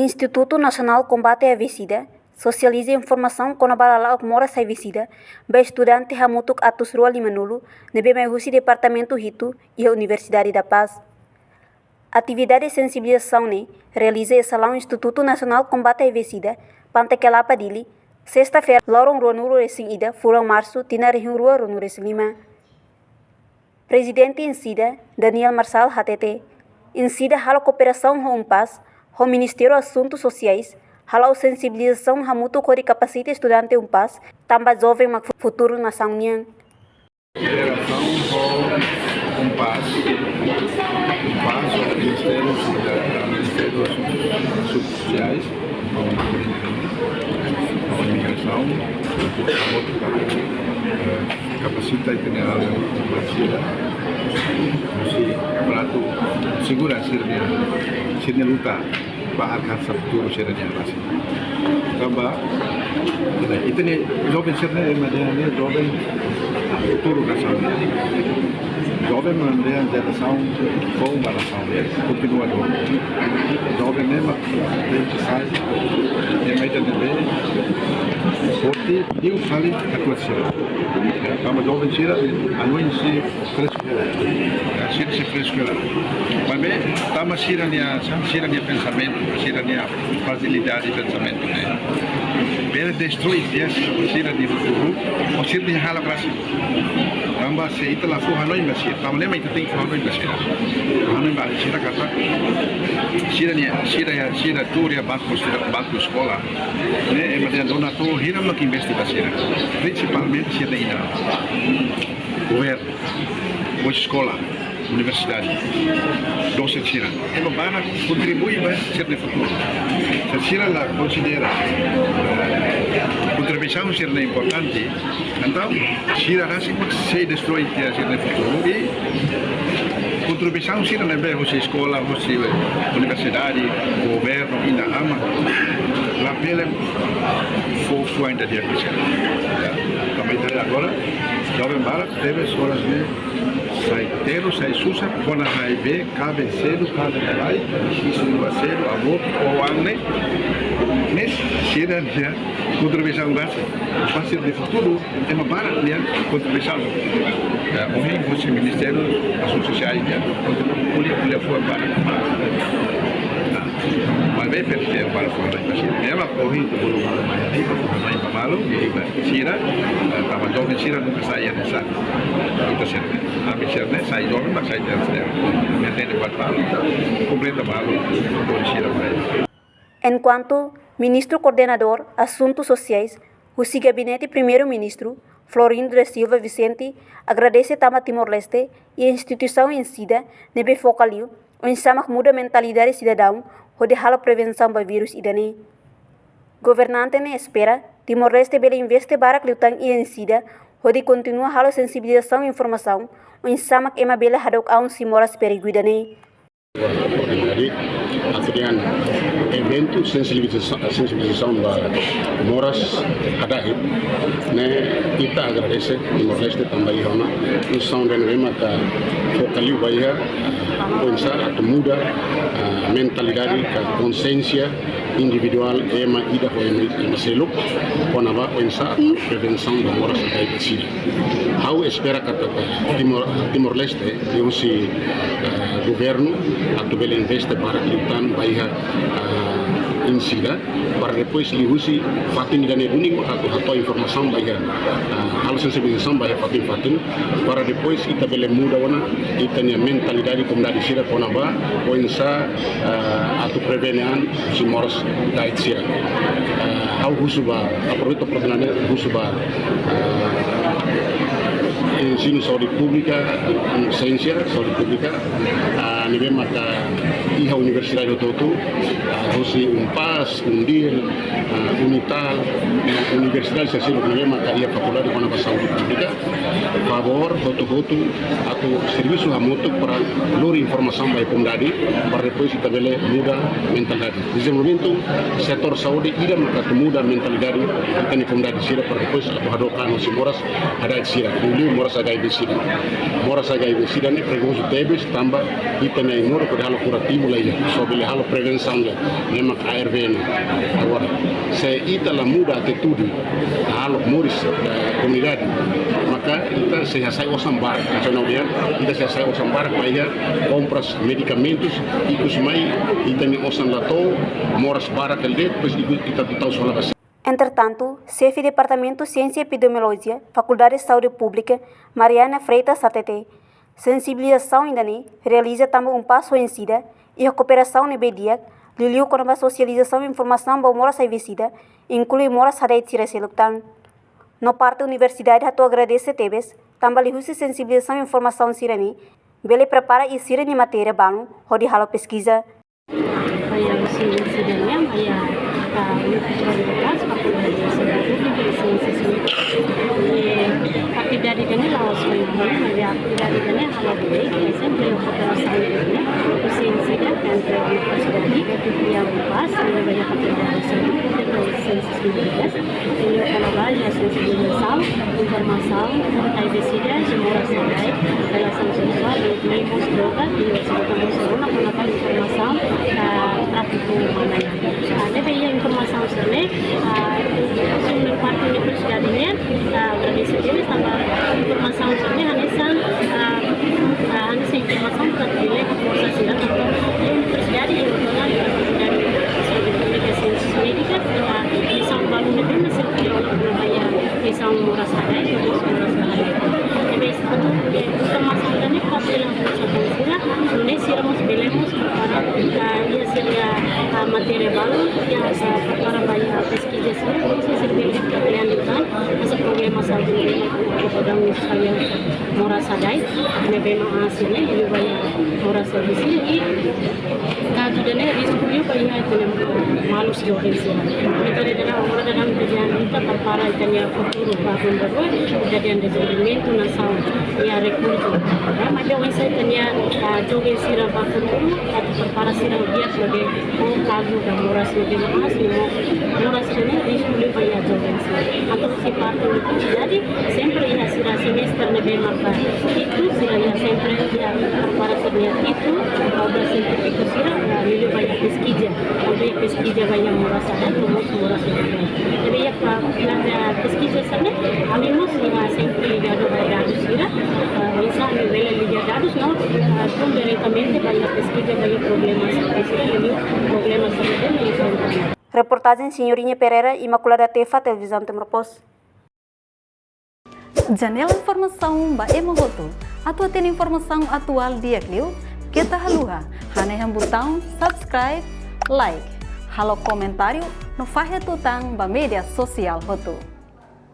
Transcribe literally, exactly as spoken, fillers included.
Institutu Nasionál Kombate H I V/SIDA sosializa informasaun kona-ba lala'ok moras H I V/SIDA ba estudante hamutuk atus rua lima-nulu ne'ebé mai husi departamentu hitu iha Universidade da Paz. Atividade sensibilizasaun ne'e realiza iha salaun Institutu Nasionál Kombate H I V/SIDA, Pante Kelapa, Dili, sesta-feira, loron ruanulu-resin-ida, fulan Marsu, tinan rihun rua ruanulu-resin-lima. Prezidente INCIDA, Daniel Marçal, hateten, INCIDA halo kooperasaun ho UNPAZ, ho Ministériu Asuntu Sosiais, hala'o sensibilizasaun hamutuk hodi kapasita estudante UNPAZ, tanba joven mak futuru nasaun nian. Kooperasaun ho UNPAZ, UNPAZ ho Ministériu Sosiais, Ministériu Asuntu Sosiais, komunikasaun, eh, kapasita i tenke alin, husi aparatus seguransa sira-nia, sira-nia luta ba alkansa futuru sira-nia nasaun. Tanba, ita-nia joven sira-ne'e, ema ne'e joven futuru nasaun. Joven mak jerasaun foun ba nasaun, kontinuadór. Joven ne'e mak tenke sai, ema ida ne'ebé forte, liu fali atuasaun. Tanba joven sira, anu insi fresku hela. Sira sei fresku hela. Maibé, tanba sira-nia, sira-nia pensamentu, sira-nia fasilidade pensamentu ne'e bele destroi tiha sira-nia futuru, ou sira-nia halak rasik. Tanba se ita la fó hanoin ba sira, tanba ne'e mak ita tenke fó hanoin ba sira. Fó hanoin ba sira katak, sira-nia, sira, sira tuur iha banku, sira banku eskola. Ne'e, ema dehan dona to'o hira mak investe ba sira. Prinsipalmente sira-nia inan. Governu, eskola, universidade, dosente sira. Ema barak kontribui ba sira-nia futuru. Se sira la konsidera kontribuisaun sira-ne'e importante, entaun sira rasik mak sei destroi tiha sira-nia futuru. I kontribuisaun sira ne'ebé husi eskola, husi universidade, governu, inan-aman, labele fó, fó ainda dia bisa. Ya, tanba ita agora, joven barak tebes oras ne'e sai terus, sai susar, kona H I V, kaben sedu, kaben lalais, isin-lolon sedu, abortu, ou an ne'e, ne'e sira-nia kontribuisaun rasik ba sira-nia futuru, ema barak nia kontribuisaun. Ya, ohin husi Ministériu Asuntu Sosiais, ya, kontribui, ko'alia, ko'alia fuan barak. Maibé presiza para fó hanoin ba sira. Ema ohin ita bolu malu, ita fó hanoin ba malu, ita sira, eh, tanba joven sira nunka sai hanesan ita sira. Ami sira ne'e sai joven, mak sai terus. Ita tenke buat balu, ita kompleta balu, bolu sira mai. Enkuantu Ministru Koordenadór Asuntu Sosiais husi Gabinete Primeiru-Ministru, Florindo da Silva Vicente, agradese tanba Timor-Leste i instituisaun INCIDA ne'ebé foka liu oinsá mak muda mentalidade sidadaun hodi halo prevensaun ba virus ida-ne'e. Governante ne'e espera Timor-Leste bele investe barak liután iha INCIDA hodi kontinua halo sensibilizasaun informasaun oinsá mak ema bele hadook an husi moras perigu ida-ne'e. Jadi, atu dehan eventu sensibiliza-, sensibilizasaun ba moras hada'et ne'e, ita agradese Timor-Leste tanba iha ona instituisaun ida ne'ebé maka foka liu ba iha oinsá atu muda, ah, mentalidade ka konsiénsia individuál ema ida ho ema, ema seluk, kona-ba oinsá prevensaun ba moras H I V/SIDA. Ha'u espera katak Timor, Timor-Leste, liuhusi, eh, governu, atu bele investe barak liután ba iha, eh, INCIDA, para depois liuhusi fatin ida-ne'e duni atu hato'o informasaun ba iha, eh, halo sensibilizasaun ba iha fatin-fatin, para depois ita bele muda ona ita-nia mentalidade komunidade sira kona-ba oinsá, eh, atu prevene an husi moras da'et sira. Eh, ha'u husu ba, aproveita oportunidade husu ba, eh, ensinu saúde públika, siénsia saúde públika, eh, ne'ebé maka iha universidade hotu-hotu, eh, husi UNPAZ, UNDIL, eh, UNITAL, eh, universidade sira seluk ne'ebé maka iha fakuldade kona-ba saúde públika, favór hotu-hotu atu servisu hamutuk para lori informasaun ba komunidade, para depois ita bele muda mentalidade. Dezenvolvimentu setór saúde ida maka atu muda mentalidade ita-nia komunidade sira para depois atu hadook an husi moras hada'et sira, liuliu moras HIV/SIDA. Moras HIV/SIDA ne'e perigozu tebes tanba ita-nia ai-moruk hodi halo kurativu Lei, só bele halo prevensaun de'it, ne'e mak A R V ne'e. Agora, se ita la muda atitude, halo moris, eh, komunidade, maka ita sei hasai osan barak, nasionál dia, ita sei hasai osan barak ba iha kompras medikamentus, ikus mai ita-nia osan la to'o, moras barak hela de'it, depois ikus ita tutau sola ba. Entretantu, xefe Departamentu Siénsia Epidemiolojia, Fakuldade Saúde Públika, Mariana Freitas hateten, sensibilizasaun ida-ne'e realiza tanba UNPAZ oinsá, iha kooperasaun ne'ebé di'ak, liuliu kona-ba sosializasaun informasaun ba moras HIV-SIDA, inklui moras hada'et sira seluk tan. No parte universidade hato'o agradese tebes, tanba liuhusi sensibilizasaun informasaun sira-ne'e, bele prepara sira-nia matéria balun hodi halo peskiza. Ba iha osan sira-ne'e, ba iha, ah, universitas, fakuldade saúde públika, siénsia sira. Eh, atividade ida-ne'e la'ós foin, ba iha atividade ida-ne'e halo di'ak, sempre iha kooperasaun ne'e, siénsia sira, entre universidade, iha UNPAZ, iha ba iha fakuldade saúde públika, siénsia sira. Entaun, kona-ba iha sensibilizasaun, informasaun, HIV-SIDA, moras hada'et, relasaun seksuál, i mós droga, i mós droga, mós droga, kona-ba informasaun, ah, tráfiku umanu. Ah, ne'ebé iha informasaun sira-ne'e, ah, sumber parte universidade ne'e, ah, agradese tebes tanba informasaun sira-ne'e, hanesan, ah, ah, hanesan informasaun para bele forsa sira, tanba universidade, universidade, universidade, komunikasaun médika, ah, misaun balu ne'ebé, misaun moras hada'et, moras hada'et. Ne'ebé, eh, informasaun ida-ne'e, papél yang bisa sira, nune'e sira mós bele mós prepara, ah, iha sira-nia, ah, matéria balu, iha, ah, prepara ba iha peskiza sira, mós sira bele kaplean di tan, hanesan problema saúde, problema saúde, moras hada'et, ne'ebé mak, ah, sira, ne'e, ba iha moras hada'et sira, i kazu ida-ne'e risku liu ba iha ita-nia maluk joven sira. Ita dehan agora daudaun ita dehan ita prepara ita-nia futuru ba ruma rua, ita dehan dezenvolvimentu nasaun, iha rekursu. Ya, maibé oinsá ita-nia, ah, joven sira ba futuru, atu prepara sira di'ak hodi ho kazu ba moras ne'ebé mak aas, no moras ne'e risku liu ba iha joven sira. Entaun husi parte universidade, sempre iha sira semestre ne'ebé maka hitu, sira iha sempre iha prepara sira-nia hitu, obra sientífika sira, ah, liuliu ba iha peskiza. Tantu iha peskiza ba iha moras hada'et, no mós moras ne'ebé. Jadi iha pa-, iha peskiza sira-ne'e, ami mós iha sempre ligadu ba dadus sira, ah, oinsá ami bele liga dadus no, ah, tun diretamente ba iha peskiza ba iha problema sira, sira liuliu problema sira-ne'ebé enfrenta. Reportajen Senhorinha Pereira, Imaculada Tefa, Televizaun Timor Post. Janela informasaun ba ema hotu. Atu hatene informasaun atuál di'ak liu, keta haluha hanehan butaun subscribe, like, halo komentáriu, no fahe tutan ba média sosiál hotu.